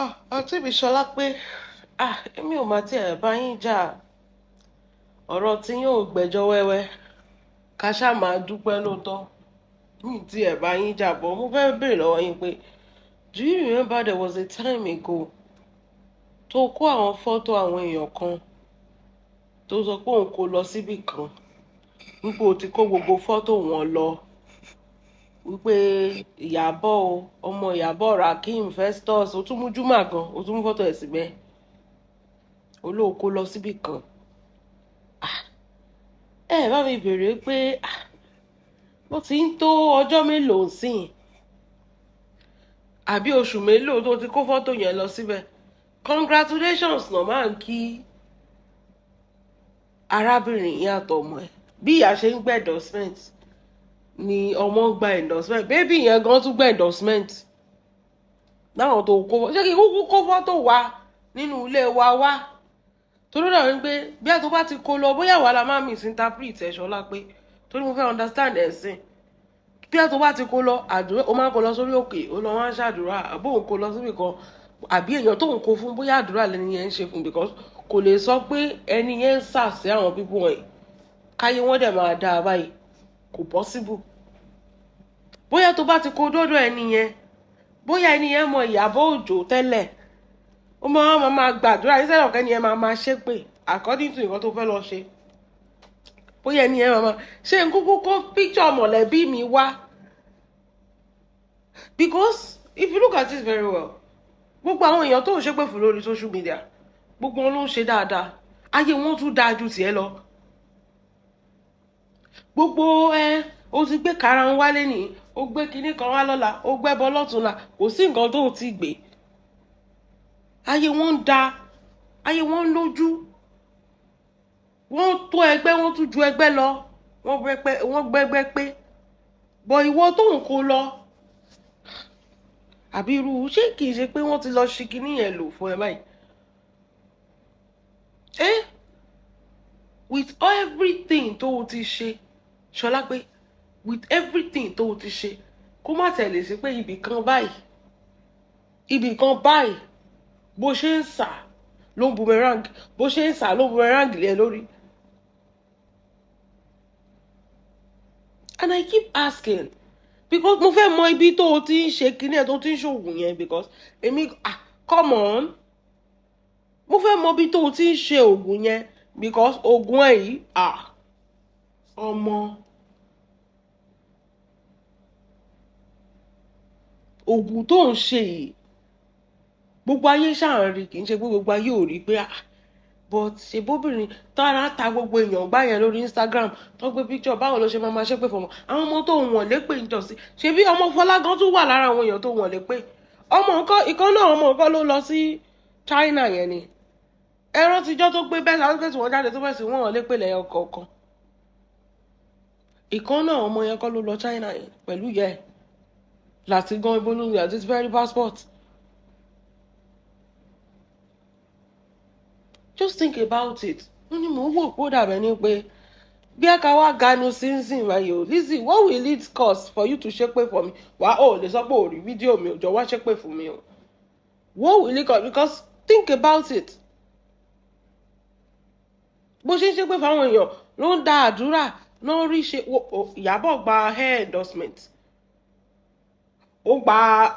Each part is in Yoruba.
Ah, àǹtí mi Ṣọlá pé, ah, èmi ò mà tiẹ̀ bá yín jà. Ọ̀rọ̀ tí yín ò gbẹ́jọ́ wẹ́wẹ́. Ká ṣá máa dúpẹ́ lóòótọ́. Mi tí ẹ̀ bá yín jà bọ̀, mo fẹ́ béèrè lọ́wọ́ yín pé, do you remember there was a time ago tó kó àwọn fọ́tò àwọn èèyàn kan tó sọ pé òun kó lọ síbì kan, wípé o ti kó gbogbo fọ́tò wọn lọ, wípé Ìyábọ̀ o, ọmọ Ìyábọ̀ Rakim Festus, o tún mú Juma gan, o tún mú fọ́tò ẹ̀ síbẹ̀, o lóò kó lọ síbì kan. Ah, ẹ bá mi béèrè pé, ah, ó ti ń tó ọjọ́ mélòó sìn àbí oṣù mélòó tó ti kó fọ́tò yẹn lọ síbẹ̀. Congratulations náà máa ń kí arábìnrin yìí àtọmọ ẹ̀. Bí ìyá ṣe ń gbé endorsement ni ọmọ ń gba endorsement, baby yẹn gan tún gba endorsement láwọn tó kó. Ṣé kí kúkú kó fọ́tò wa nínú ilé wa wá? Torí náà wípé bí a tó bá ti kó lọ, bóyá wàhálà máa misinterpret ẹ̀. Ṣọlá pé, torí mo fẹ́ understand ẹ̀ sìn, bí a tó bá ti kó lọ àdúrà, ó máa ń kó lọ sórí òkè, ó lọ wá ń ṣàdúrà, àbó òun kó lọ síbì kan, àbí èèyàn tó ń kó fún, bóyá àdúrà lẹni yẹn ń ṣe fún, because kò lè sọ pé ẹni yẹn ń sà sí àwọn pípọ̀ wọ̀nyí káyé wọ́n dẹ̀ máa dáa báyìí. Kò possible. Bóyá tó bá ti kó dọ́dọ̀ ẹni yẹn, bóyá ẹni yẹn mọ Ìyábọ̀ Òjó tẹ́lẹ̀, ó máa gbàdúrà instead of kẹ́ni yẹn máa máa ṣépè according to nǹkan tó fẹ́ lọ ṣe. Bóyá ẹni yẹn máa ṣe ń kúkú kó picture mọ̀lẹ́bí mi wá, because if you look at it very well, gbogbo àwọn èèyàn tó ń ṣépè fún lórí social media, gbogbo wọn ló ń ṣe dáadáa, ayé wọn tún dáa ju tiẹ̀ lọ. Gbogbo ẹ o ti gbé karahun wálé ní, o gbé kinní kan wá lọ́la, o gbẹ́bọ lọ́túnla, kò sí nǹkan tó o ti gbé. Ayé wọn ń da, ayé wọn ń lójú, wọ́n tó ẹgbẹ́, wọ́n tún ju ẹgbẹ́ lọ, wọ́n gbẹ́gbẹ́ pé bọ̀. Ìwọ tó ń kó lọ, àbí irú, ṣé kìí ṣe pé wọ́n ti lọ ṣi kinní yẹn lò fún ẹ báyìí? Eh, with everything tó o ti ṣe, Ṣọlá pé, with everything tó o ti ṣe, kó má tẹ̀lé sí pé ibì kan báyìí, ibì kan báyìí, bó ṣe ń sà ló ń boomerang, bó ṣe ń sà ló ń boomerang lé ẹ lórí. And I keep asking because mo fẹ́ mọ ibi tó o ti ń ṣe kinní ẹ̀, tó ti ń ṣoògùn yẹn, because èmi, ah, come on, mo fẹ́ mọ ibi tó o ti ń ṣe oògùn yẹn, because oògùn ẹ̀ yìí, ah, ọmọ, oògùn tó ń ṣe yìí, gbogbo ayé ṣáà ń rí. Kì í ṣe pé gbogbo ayé ò rí pé, ah, but ṣe bóbìnrin tára ta gbogbo èèyàn gbá yẹn lórí Instagram tó gbé picture, báwo ló ṣe máa máa ṣépè fọmọ àwọn ọmọ tó wọ̀n lépè ń jọ sí? Ṣebí ọmọ Fọlá gan tún wà lára àwọn èèyàn tó wọ̀n lépè. Ọmọ nǹkan ìkan náà, ọmọ nǹkan ló lọ sí China yẹn ni. Ẹran tíjọ́ tó gbé bẹ́ẹ̀ sáré tí wọ́n jáde tó bẹ́ẹ̀ sí wọ́n lépè lẹ́yọ kọ̀ọ̀kan. Ìkan náà, ọmọ yẹn kọ́ ló lọ China yẹn pẹ̀lú yẹ láti gan ibo lórí àti ti fẹ́ rí passport. Just think about it. Wọ́n ní mò ń wò pé ó dàbẹ̀ ni pé bí ẹ ká wá ganu sínsìn báyìí o. Lizzy, what will it cost for you to ṣépè for me? Wà ó lè sọ pé ò rí fídíò mi ò jọ wá ṣépè fún mi o. What will it cost? Because think about it, bó ṣe ń ṣépè fáwọn èèyàn ló ń da àdúrà ló ń rí ṣe. Ìyábọ̀ gba hair endorsement, ó gba,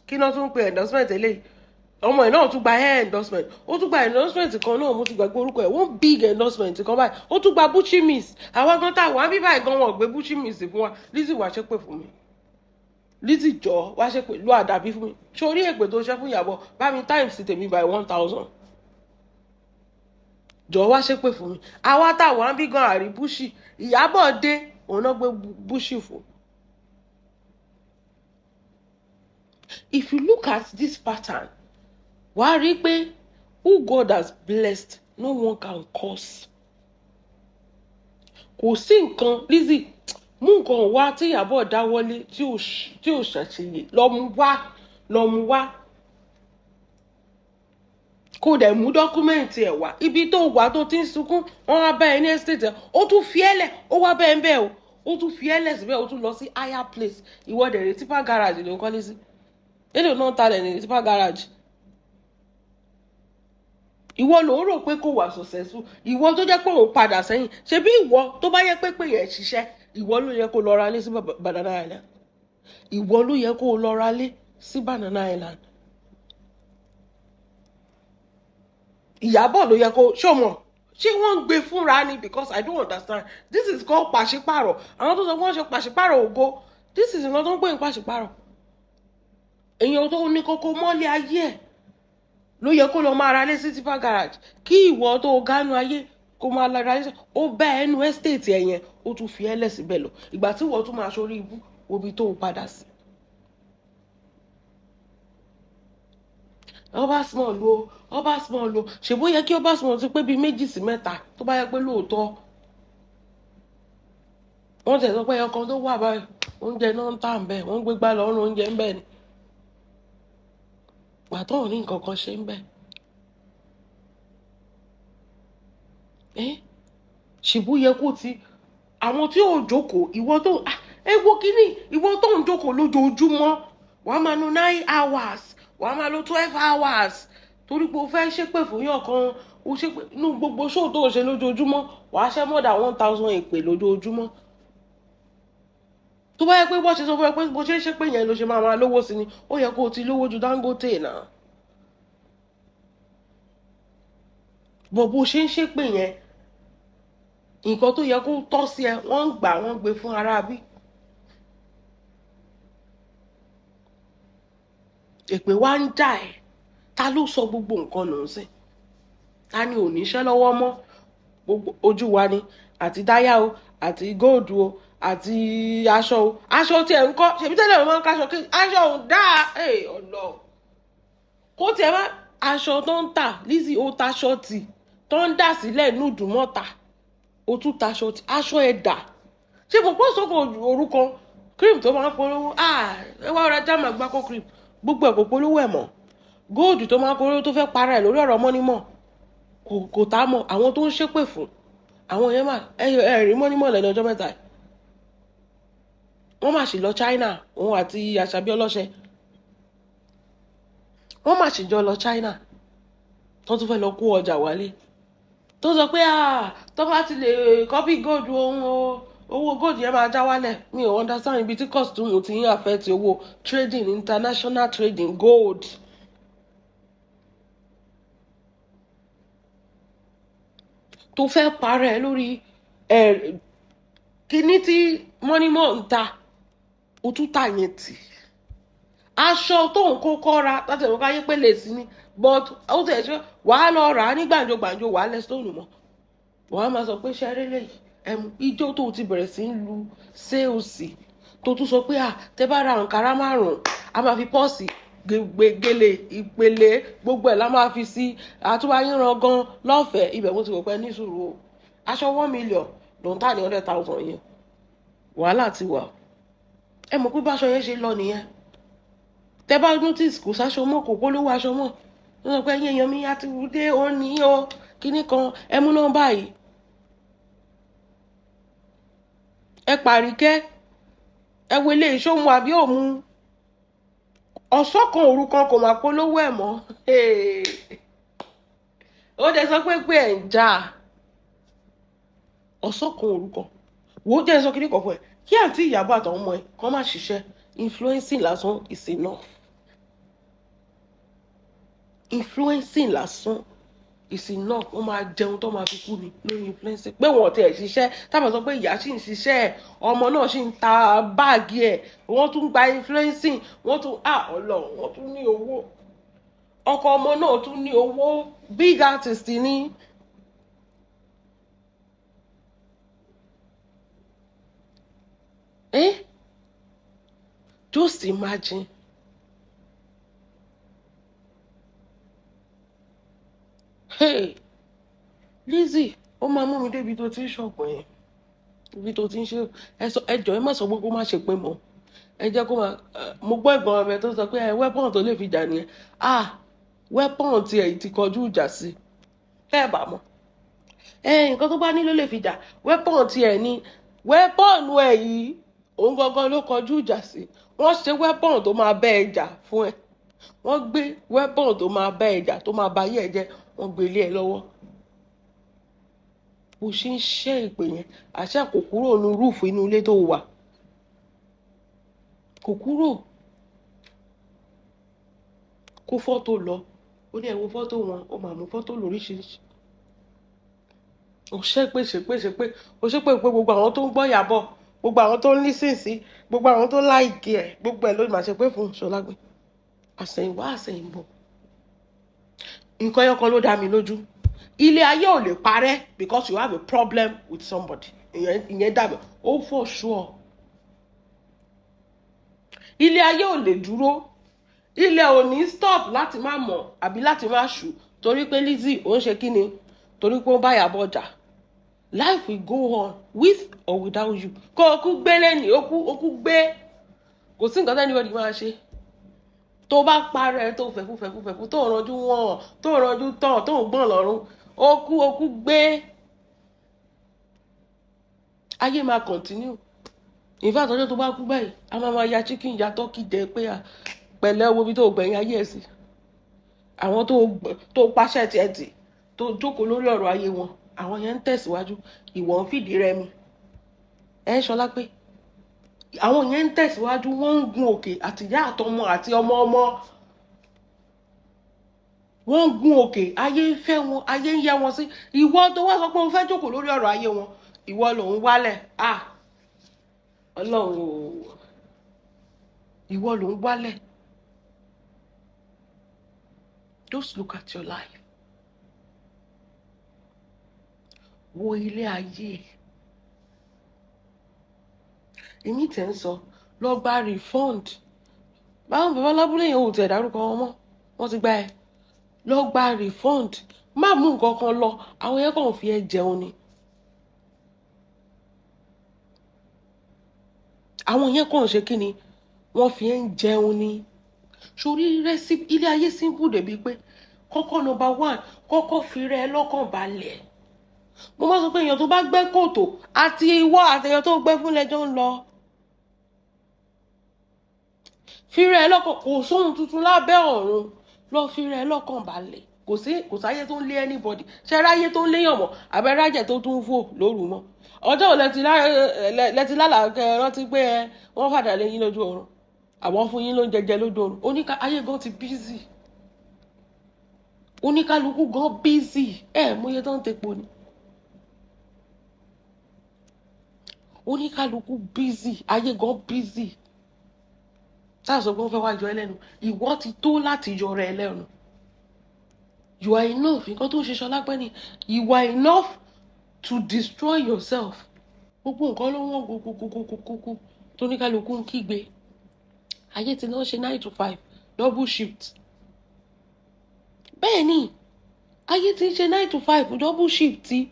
kí náà tún pe endorsement eléyìí, ọmọ ẹ̀ náà tún gba hair endorsement, ó tún gba endorsement kan náà, mo ti gbàgbé orúkọ ẹ̀, one big endorsement kan báyìí. Ó tún gba Buchi Miss. Àwọn gan tá àwọn bíbá gan wọn gbé Buchi Miss fún wa. Lizzy, wá ṣépè fún mi. Lizzy, jọ wá ṣépè, lu àdàbí fún mi. Sórí èpè tó ṣe fún Ìyábọ̀, bá mi times tèmi by 1,000. Jọ wá ṣépè fún mi. Àwa táwọn bí gan àrí Buchi, Ìyábọ̀ dé, òun náà gbé Buchi fún. If you look at this pattern, wàá rí pé who God has blessed, no one can curse. Kò sí nǹkan, Lizzy, mú nǹkan wá tí Ìyábọ̀ dáwọ́lé tí ò ṣàṣeyè, lọ mú wá, lọ mú wá, kó dẹ̀ mú document ẹ̀ wá. Ibi tó wà tó ti ń sunkún, wọ́n wá bá ẹ ní estate ẹ̀, ó tún fi ẹ́ lẹ̀, ó wá bẹ́ẹ̀ bẹ́ẹ̀ o, ó tún fi ẹ́ lẹ̀ síbẹ̀, ó tún lọ sí higher place. Ìwọ dẹ̀ rè, tipper garage ló ń kọ́lé sí. Èlò náà talẹ̀ ní tipper garage? Ìwọ ló ń rò pé kò wà successful. Ìwọ tó jẹ́ pé òun padà sẹ́yìn, ṣebí ìwọ tó bá yẹ pé yẹn ṣiṣẹ́, ìwọ ló yẹ kó lọ ra lé sí Banana Island. Ìwọ ló yẹ kó lọ ra lé sí Banana Island. Ìyábọ̀ ló yẹ kó ṣọmọ. Ṣé wọ́n ń gbé fúnra ni? Because I don't understand. This is called pàṣípàrọ̀. Àwọn tó sọ pé wọ́n ṣe pàṣípàrọ̀ ògo, this is nǹkan tó ń pè ní pàṣípàrọ̀. Èèyàn tó ní kókó mọ́lé ayé ẹ̀ ló yẹ kó lọ máa ra lé sí tipper garage, kí ìwọ tó gánú ayé kó máa lọ ra lé sí. Ó bá ẹnu estate ẹ̀ yẹn, ó tún fi ẹ́ lẹ̀ síbẹ̀ lọ. Ìgbà tí ìwọ tún máa ṣorí ibú, obi tó padà sí. Ọba Small o, Ọba Small o, ṣèbó yẹ kí Ọba Small ti pé bíi méjì sí mẹ́ta, tó bá yẹ pé lóòótọ́ wọ́n tẹ̀ sọ pé ọkàn tó wà báyìí, oúnjẹ náà ń tà ń bẹ̀, wọ́n ń gbégbá lọ́rùn oúnjẹ ń bẹ̀ ni, pàtó ò ní nǹkan kan ṣe ń bẹ̀. Ṣèbó yẹ kó ti àwọn tí ò jókòó, ìwọ tó ẹ wo kínní, ìwọ tó ń jókòó lójoojúmọ́, wàá máa nu 9 hours, wàá máa lo 12 hours, torí pé o fẹ́ ṣépè fún yàn kan. O ṣépè inú gbogbo show tó o ṣe lójoojúmọ́, wàá ṣẹ́ more than 1,000 èpè lójoojúmọ́. Tó bá yẹ pé bó ṣe sọ fún ẹ pé bó ṣe ń ṣépè yẹn ló ṣe máa máa lówó sí ni, ó yẹ kó o ti lówó ju Dangote náà. Bọ̀ bó ṣe ń ṣépè yẹn, nǹkan tó yẹ kó tọ́ sí ẹ, wọ́n ń gbà, wọ́n ń gbé fún aráabí. Èpè wá ń jà ẹ́. Ta ló sọ gbogbo nǹkan nù sí? Ta ni ò níṣẹ́ lọ́wọ́ mọ́? Gbogbo ojú wa ni, àti dáyà o, àti góòdù o, àti aṣọ o. Aṣọ tí ẹ̀ ń kọ́ ṣèbí tẹ́lẹ̀ wọ́n máa ń kaṣọ kí aṣọ òun dáa. Ọ̀nà kó tiẹ̀ má aṣọ tó ń tà. Lizzy, ó taṣọ tì tó ń dà sílẹ̀ nùdùmọ́ta, ó tún taṣọ tì, aṣọ ẹ̀ dà. Ṣé mo pọ́ sóko orúkọ cream tó máa ń polówó? Ẹ wá ra jáàmù àgbákò cream, gbogbo ẹ̀ kò polówó ẹ̀ mọ́. Góòdù tó máa ń polówó, tó fẹ́ para ẹ̀ lórí ọ̀rọ̀ mọ́nímọ̀, kò tá mọ̀. Àwọn tó ń ṣépè fún àwọn yẹn mà ẹ rí mọ́nímọ̀ lẹ́nu ọjọ́ mẹ́ta. Wọ́n mà sì lọ China, òun àti Àṣàbí ọlọ́ṣẹ, wọ́n mà sì jọ lọ China, tó tún fẹ́ lọ kó ọjà wálé, tó sọ pé tó bá ti lè copy góòdù òun o, owó góòdù yẹn máa já wálẹ̀. Mi ò understand ibi tí costume ti ń affect owó trading, international trading gold. Tó fẹ́ parẹ́ lórí ẹ̀ kíní tí mọ́nímọ́ ń ta, ó tún tà yẹn tì. Aṣọ tó ń kó kọ́ra láti ẹ̀rọ káyé pé lè sí ni, but ó tẹ̀ ṣe wàá lọ rà á ní gbàǹjo gbàǹjo, wàá lẹ stone mọ́, wàá máa sọ pé ṣẹ́rí lẹ́yìn ẹ̀mú ijó tó ti bẹ̀rẹ̀ sí ń lu séòsì, tó tún sọ pé à tẹ́ bá ra àǹkárá 5, a máa fi pọ́ọ̀sì gbẹgẹlẹ ìpele gbogbo ẹ̀ la máa fi sí àtúwáyé ran gan lọ́fẹ̀ẹ́. Ibẹ̀ mo ti wò pé ní sùúrù o, aṣọ 1 million ló ń tà ní 100,000 yẹn, wàhálà ti wà. Ẹ mọ̀ pé báṣọ yẹn ṣe lọ nìyẹn. Tẹ́ bá notice, kò sáṣọ mọ́, kò polówó aṣọ mọ́. Wọ́n sọ pé ẹ̀yin èèyàn mi, á ti wù dé ó ní o kíní kan, ẹ mú nọ́mbà yìí, ẹ pàríkẹ́, ẹ wo ilé ìṣòmù àbí òmu ọ̀sán kan òru kan, kò máa polówó ẹ̀ mọ́. Ó dẹ̀ sọ pé ẹ̀ ń jà ọ̀sán kan òru kan. Wò ó, jẹ́ sọ kíní kan fún ẹ, kí àǹtí Ìyábọ̀ àtàwọn ọmọ ẹ kàn má ṣiṣẹ́, influencing lásán is enough. Influencing lásán is enough. Wọ́n máa jẹun tó máa fi kú ni lórí influencing, pé wọ́n ti ẹ̀ ṣiṣẹ́. Tábà sọ pé ìyá sì ń ṣiṣẹ́ ẹ̀, ọmọ náà sì ń ta báàgì ẹ̀, wọ́n tún gba influencing, wọ́n tún Ọlọ́run, wọ́n tún ní owó. Ọkọ ọmọ náà tún ní owó, big artist ni. Eh? Just imagine. Hey, Lizzy, ó máa mú mi débi tó ti ń ṣọ̀pọ̀ yẹn, ibi tó ti ń ṣe. Ẹ sọ, ẹ jọ̀ọ́, ẹ má sọ pé kó má ṣe pé mọ́. Ẹ jẹ́ kó máa. Mo gbọ́ ìgbọ́n ọmọ tó sọ pé ẹ weapon tó lè fi jà nìyẹn. Ah, weapon tí ẹ ti kọjú ìjà sí. Ẹ bá mọ̀. Ẹ nǹkan tó bá nílò lè fi jà. Weapon tí ẹ ní, weapon ẹ yìí, òun gangan ló kọjú ìjà sí. Wọ́n ṣe weapon tó máa bẹ́ ẹ jà fún ẹ. Wọ́n gbé weapon tó máa bẹ́ ẹ jà, tó máa ba ayé ẹ jẹ́, wọ́n gbé lé ẹ lọ́wọ́. Bó ṣe ń ṣẹ́ ìpè yẹn, àṣà kò kúrò ní roof inú ilé tó wà, kò kúrò. Kó fọ́tò lọ, ó ní ẹ wo fọ́tò wọn, ó máa mú fọ́tò lóríṣiríṣi. Ó ṣépè, ṣépè, ṣépè, ó ṣépè pé gbogbo àwọn tó ń gbọ́ Ìyábọ̀, gbogbo àwọn tó ń listen sí, gbogbo àwọn tó like ẹ̀, gbogbo ẹ̀ ló máa ṣe pé fún Ṣọlágbé. Àsẹ̀yìnwá àsẹ̀yìnbọ̀, nǹkan ẹyọ kan ló dá mi lójú: ilé ayé ò lè parẹ́ because you have a problem with somebody. Ìyẹn dàbí ó for sure. Ilé ayé ò lè dúró, ilẹ̀ ò ní stop láti má mọ̀ àbí láti má ṣù torí pé Lizzy ò ń ṣe kíni, torí pé ó ń bá Ìyábọ̀ jà. Life will go on with or without you. Kó o kú gbélé ní o kú, o kú gbé. Kò sí nǹkan tẹ́ni bọ́dì máa ṣe. Tó bá parẹ́, tó fẹ̀fú fẹ̀fú fẹ̀fú, tó ranjú wọ̀n, tó ranjú tán, tó ń gbọ̀n lọ́rùn, ó kú, ó kú gbé. Ayé máa continue. In fact, ọjọ́ tó bá kú báyìí, a máa máa ya chicken, ya turkey jẹ pé a pẹ̀lẹ́, owó bí tó gbẹ̀yìn ayé ẹ̀ sí. Àwọn tó pàṣẹ tiẹ̀ tì, tó jókòó lórí ọ̀rọ̀ ayé wọn, àwọn yẹn ń tẹ̀síwájú, ìwọ ń fìdí rẹmi. Ẹ ṣọlá pé àwọn yẹn ń tẹ̀síwájú, wọ́n ń gun òkè, àtìyá àtọmọ àti ọmọ ọmọ, wọ́n ń gun òkè. Ayé ń fẹ́ wọn, ayé ń yẹ wọn sí. Ìwọ tó wá sọ pé o fẹ́ jókòó lórí ọ̀rọ̀ ayé wọn, ìwọ lòún wálẹ̀. Ah, Ọlọ́run o, ìwọ lòún wálẹ̀. Just look at your life. Wo ilé ayé. Èmi tẹ̀ ń sọ, lọ gba refund. Báwọn bàbá lábúlé yẹn ò tẹ̀ dárúkọ wọn mọ́, wọ́n ti gba ẹ. Lọ gba refund, má mú nǹkan kan lọ. Àwọn yẹn kàn fi ẹ jẹun ni. Àwọn yẹn kàn ṣe kí ni, wọ́n fi ẹ ń jẹun ni. Sórí recipe ilé ayé simple débi pé kọ́kọ́, number one, kọ́kọ́ fi rẹ lọ́kàn balẹ̀. Mo máa sọ pé èèyàn tó bá gbẹ́ kòtò, àti ìwọ àti èèyàn tó gbẹ́ fún lẹ́jọ́ ń lọ. Fi rẹ lọ́kàn. Kò sóhun tuntun lábẹ́ ọ̀run. Lọ fi rẹ lọ́kàn balẹ̀. Kò sí, kò sáyé tó ń lé anybody. Ṣe ráyé tó ń léyàn mọ́ abẹ́rájẹ̀ tó tún ń fò lóru mọ́? Ọjọ́ ò lẹ́tí lálàá kẹ rántí pé ẹ wọ́n fàdà lé yín lójú oorun, àwọn fún yín lóúnjẹ jẹ lójú oorun? Oníka ayé gan ti busy, oníkálukú gan busy. Ẹ mọye tó ń tepo ni. Oníkálukú busy, ayé gan busy. Táà sọ pé wọ́n fẹ́ wá yọ ẹ lẹ́nu, ìwọ ti tó láti yọra ẹ lẹ́nu. You are enough. Nǹkan tó ń ṣe Ṣọlá pẹ́ ni, you are enough to destroy yourself. Gbogbo nǹkan ló wọ́n kúkúkúkúkú tóníkálukú ń kígbe. Ayé ti lọ́ọ́ ṣe 9 to 5, double shift. Bẹ́ẹ̀ ni, ayé ti ń ṣe 9 to 5, double shift. Tí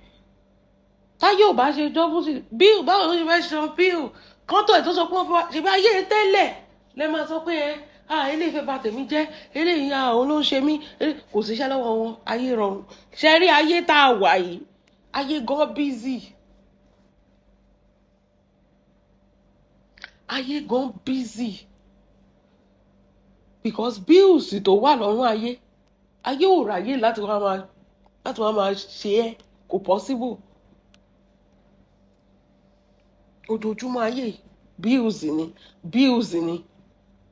táyé ò bá ṣe double shift, bill, báwo ló ṣe fẹ́ san bill? Kọ́ńtò ẹ̀ tó sọ pé wọ́n fẹ́ wá ṣe bí ayé tẹ́lẹ̀ lẹ́ máa sọ pé ẹ ah, eléyìí fẹ́ bà tèmi jẹ́, eléyìí, ah, òun ló ń ṣe mí. Kò síṣẹ́ lọ́wọ́ wọn, ayé rọrùn. Ṣe rí ayé tá a wà yìí, ayé gan busy, ayé gan busy, because bills tó wà lọ́rùn ayé, ayé ò ráyè láti wá máa ṣe ẹ́. Kò possible. Ojoojúmọ́ ayé, bills ni, bills ni,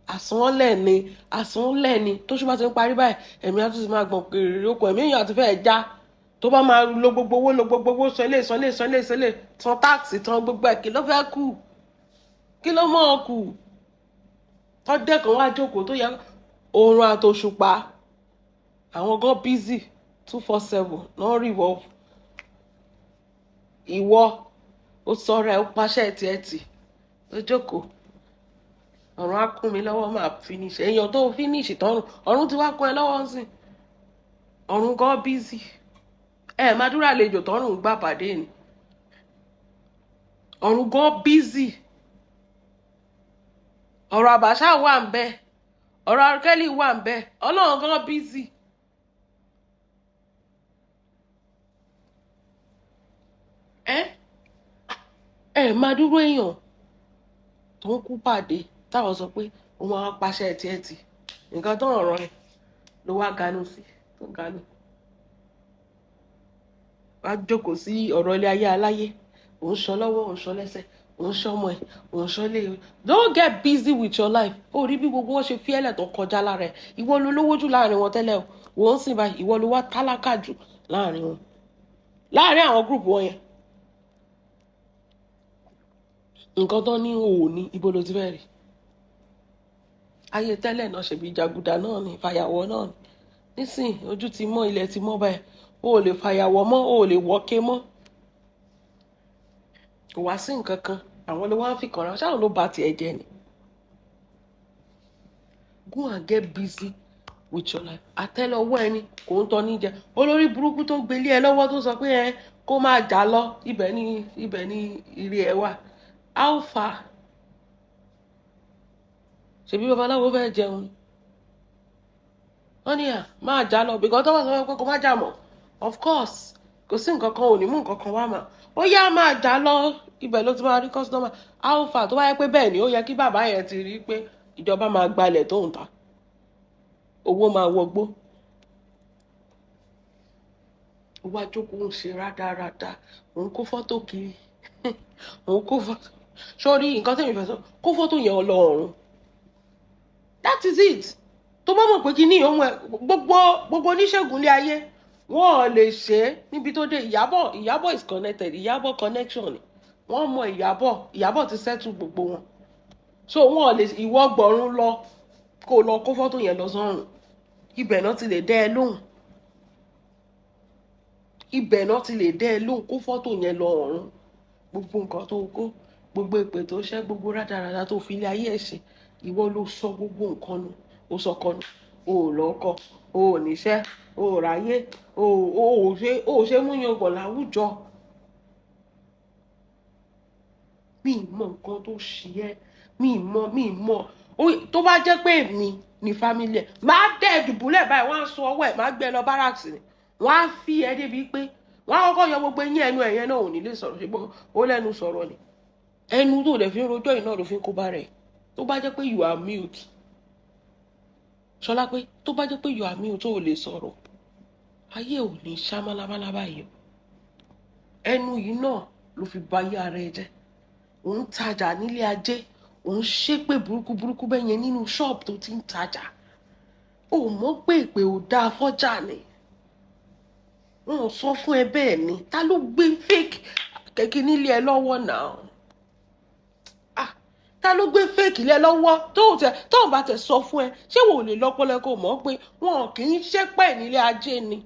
àsanlẹ̀ ni, àsanlẹ̀ ni. Tó ṣùgbọ́n ti ń parí báyìí, ẹ̀mí á tún ti máa gbọ̀n kiri okùn ẹ̀mí èèyàn àti fẹ́ẹ̀ já. Tó bá máa lo gbogbo owó, lo gbogbo owó, san ilé, san ilé, san ilé, san ilé, san tax, san gbogbo ẹ̀, kí ló fẹ́ kù? Kí ló mọ̀ ọ́ kù? Tọ́dẹ̀ kan wá jókòó tó yẹ oorun àtòṣùpá. Àwọn gan busy 247 náà rí. Ìwọ, ìwọ ó sọ̀rọ̀ ẹ̀, ó paṣẹ tiẹ̀ tì, ó jókòó. Ọ̀run á kún mi lọ́wọ́, máa finish. Èèyàn tó finish tọ́run, ọ̀run ti wá kún ẹ lọ́wọ́ ń sìn. Ọ̀run gan busy. Ẹ máa dúró àlejò tọ́run gbà pàdé ni. Ọ̀run gan busy. Ọ̀rọ̀ àbàṣà wà ń bẹ, ọ̀rọ̀ akẹ́lì wà ń bẹ. Ọlọ́run gan busy. Ẹ máa dúró èèyàn tó ń kú pàdé. Táwọn sọ pé òun máa paṣẹ tiẹ̀ tì, nǹkan tó ń rán ẹ ló wá ganu sí, tó ganu wá jókòó sí ọ̀rọ̀ ilé ayé aláyé. Òun sọ lọ́wọ́, òun sọ lẹ́sẹ̀, òun sọ ọmọ ẹ̀, òun sọ lé. Don't get busy with your life. Ó rí bí gbogbo wọn ṣe fi ẹlẹ̀ tó kọjá lára ẹ̀. Ìwọ ló lówó jù láàrin wọn tẹ́lẹ̀ o. Wọ́n ń sìn báyìí, ìwọ ló wá tálákà jù láàrin wọn, láàrin àwọn group wọn yẹn. Nǹkan tó ní òní, ibo ló ti fẹ́ rí? Ayé tẹ́lẹ̀ náà, ṣèbí jàgùdà náà ni, fàyàwọ́ náà ni. Nísìn, ojú ti mọ́, ilẹ̀ ti mọ́ báyìí. O ò lè fàyàwọ́ mọ́, o ò lè wọ́ké mọ́, kò wá sí nǹkan kan. Àwọn ló wá ń fi kànra ṣáà, ló ba tiẹ̀ jẹ́ ni. Go and get busy with your life. Àtẹ́lẹwọ́ ẹni kò ń tọ́ ní jẹ. Olórí burúkú tó gbélé ẹ lọ́wọ́, tó sọ pé ẹ kó máa jà lọ, ibẹ̀ ni, ibẹ̀ ni ire ẹ wà. How far? Ṣebí babaláwo fẹ́ jẹun ni. Wọ́n ní à máa jà lọ, because tó bá sọ pé kó má jà mọ́, of course kò sí nǹkan kan, ò ní mú nǹkan kan wá mà. Ó yá, máa jà lọ, ibẹ̀ ló ti máa rí customer. How far? Tó bá yẹ pé bẹ́ẹ̀ ni, ó yẹ kí bàbá yẹn ti rí pé ìjọba máa gbalẹ̀ tó ń ta, owó máa wọgbó. Ó wá jókòó, ń ṣe rádaràda, òun kó fọ́tò kiri, òun kó fọ́tò sórí. Nǹkan tẹ̀mí fẹ́ sọ, kó fọ́tò yẹn lọ ọ̀run. That is it. Tó bá mọ̀ pé kí ní ohun ẹ̀, gbogbo oníṣègùn ilé ayé, wọ́n ò lè ṣe é níbi tó dé. Ìyábọ̀, Ìyábọ̀ is connected. Ìyábọ̀ connection ni wọ́n mọ Ìyábọ̀. Ìyábọ̀ ti settle gbogbo wọn, so wọ́n ò lè. Ìwọ gbọ̀run lọ, kó lọ kó fọ́tò yẹn lọ sọ́run. Ibẹ̀ náà ti lè dẹ́ ẹ lóhùn, ibẹ̀ náà ti lè dẹ́ ẹ lóhùn. Kó fọ́tò yẹn lọ ọ̀run. Gbogbo nǹkan tó kó, gbogbo èpè tó ṣẹ́, gbogbo rádaràda tó fi ilé ayé ẹ̀ ṣe, ìwọ ló sọ gbogbo nǹkan nù. Ó sọkọ nù, o ò lọ́kọ, o ò níṣẹ́, o ò ráyé, o ò ṣe mú yangàn láwùjọ. Mi ì mọ nǹkan tó ṣe ẹ́, mi ì mọ, mi ì mọ. Tó bá jẹ́ pé èmi ní family ẹ̀, máa dẹ́ dùbúlẹ̀ báyìí, wọ́n á sọ ọwọ́ ẹ̀, máa gbé ẹ lọ barracks ni. Wọ́n á fi ẹ débi pé wọ́n á kọ́kọ́ yọ gbogbo eyín ẹnu ẹ̀ yẹn náà, ò ní lè sọ̀rọ̀. Ṣe ó lẹ́nu sọ̀rọ̀ ni? Ẹnu tó dẹ̀ fi ń rojọ́ yìí náà ló fi ń kó bá rẹ̀. Tó bá jẹ́ pé you are mute, Ṣọlá, pé tó bá jẹ́ pé you are mute, tó ò lè sọ̀rọ̀, ayé ò ní ṣá málámálá báyìí o. Ẹnu yìí náà ló fi ba ayé ara ẹ jẹ́. Òun tajà nílé ajé, òun ṣépè burúkú burúkú bẹ́ẹ̀ yẹn nínú ṣọ́ọ̀bù tó ti ń tajà. Ó mọ̀ pé ìpè ò dáa fọ́jà ni. Wọn ò sọ fún ẹ bẹ́ẹ̀ ni? Ta ló gbé fake kẹ̀kẹ́ nílé ẹ lọ́wọ́ náà? Ah, ta ló gbé fake lé ẹ lọ́wọ́? Tó o bá tẹ sọ fún ẹ, ṣé wò lè lọ́pọlọ kó mọ̀ pé wọn kì í ṣépè nílé ajé ni?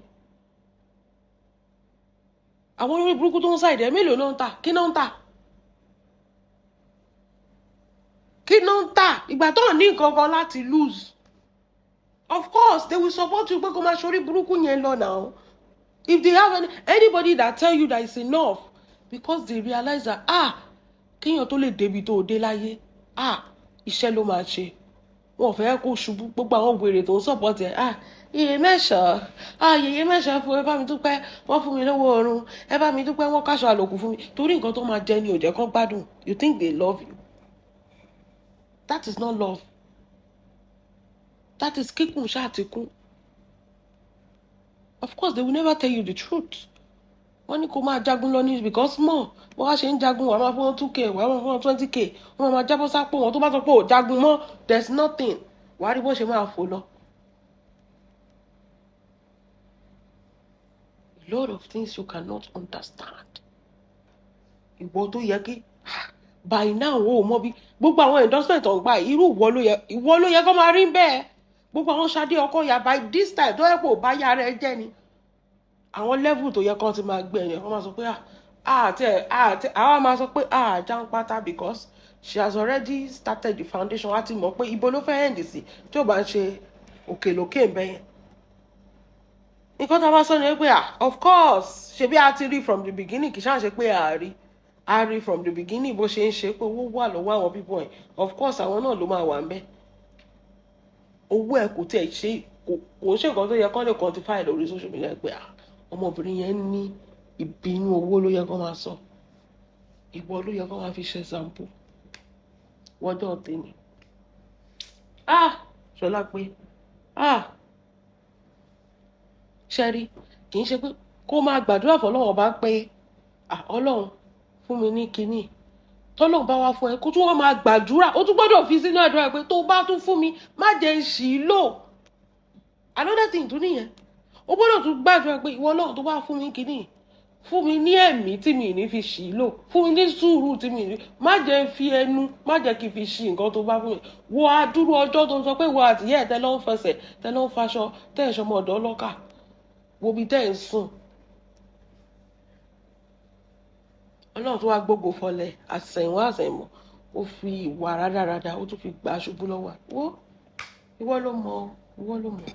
Àwọn olórí burúkú tó ń ṣàìdẹ, mélòó náà ń tà? Kí náà ń tà? Kí náà ń tà? Ìgbà tó ní nǹkan kan láti lose, of course they will support you pé kó máa ṣorí burúkú yẹn lọ now. If they have anybody that tell you that it's enough, because they realize that, ah, kéèyàn tó lè débi tó dé láyé, ah, iṣẹ́ ló máa ṣe. Wọn ò fẹ́ kó ṣubú. Gbogbo àwọn wèrè tó ń support ẹ̀, ah, iye mẹ́sàn-án, ah, yèyé mẹ́sàn-án fún ẹ, bá mi dúpẹ́, wọ́n fún mi lówó oorun, ẹ bá mi dúpẹ́, wọ́n káṣọ àlòkù fún mi, torí nǹkan tó máa jẹ ni ò jẹ́ kó gbádùn. You think they love you? That is not love. That is kíkùn ṣáà ti kún. Of course they will never tell you the truth. Wọ́n ní kó máa jagun lọ ní, because more bó wá ṣe ń jagun, wàá máa fún wọn 2K, wàá máa fún wọn 20K, wọ́n máa jábọ́ sápò wọn. Tó bá sọ pé ò jagun mọ́, there is nothing. Wàá rí bó ṣe máa fò lọ. A lot of things you cannot understand. Ìwọ tó yẹ kí by now o mọ bí gbogbo àwọn endorsement tó ń gbà, irú ìwọ ló yẹ kó máa rí bẹ́ẹ̀. Gbogbo àwọn Ṣadé ọkọ ya, by this time, tó yẹ kó bá yára ẹ jẹ́ ni, àwọn level tó yẹ kó ti máa gbé ẹ̀yàn, wọ́n máa sọ pé àti àti àwa máa sọ pé jàǹpátá, because she has already started the foundation. Wá ti mọ̀ pé ibo ló fẹ́ end sí tí ò bá ń ṣe òkè lókè ń bẹ́yẹn. Nǹkan tá a bá sọ ni pé, ah, of course, ṣebí a ti rí from the beginning. Kì í ṣáà ṣe pé a rí, a rí from the beginning bó ṣe ń ṣe pé owó wà lọ́wọ́ àwọn people yẹn. Of course àwọn náà ló máa wà ń bẹ̀. Owó ẹ̀ kò tiẹ̀ ṣe, kò ṣe nǹkan tó yẹ kó lè quantify lórí social media pé, ah, ọmọbìnrin yẹn ní ìbínú owó ló yẹ kó máa sọ. Ìwọ ló yẹ kó máa fi ṣe example wọ́jọ́ tèmi. Ah, Ṣọlá pé, ah, ṣẹ́rí, kì í ṣe pé kó máa gbàdúrà fọlọ́run ọba pé, ah, Ọlọ́run fún mi ní kinní. Tọ́lọ́run bá wá fún ẹ, kó tún wọ́n máa gbàdúrà, ó tún gbọ́dọ̀ fi sínú àdúrà pé tó bá tún fún mi, má jẹ́ ń ṣì í lò. Another thing tún nìyẹn, ó gbọ́dọ̀ tún gbàdúrà pé ìwọ Ọlọ́run tó bá fún mi kinní, fún mi ní ẹ̀mí tí mi ní fi ṣì í lò, fún mi ní sùúrù tí mi ní má jẹ́ fi ẹnu, má jẹ́ kí n fi ṣì nǹkan tó bá fún mi. Wo adúrú ọjọ́ tó ń sọ pé ìwọ àtìyẹ́ ẹ̀ tẹ́ ló ń fẹsẹ̀, tẹ́ ló ń faṣọ, tẹ́ ẹ̀ ṣọmọ ọ̀dọ́ ọlọ́kà, wo bí tẹ́ ẹ̀ ń sùn. Ọlọ́run tó wá gbógo fọlẹ̀, àsẹ̀yìnwá àsẹ̀yìnbọ̀, ó fi ìwà rádaràda, ó tún fi gbà ṣubú lọ́wọ́. Wo, ìwọ ló mọ̀, ìwọ ló mọ̀.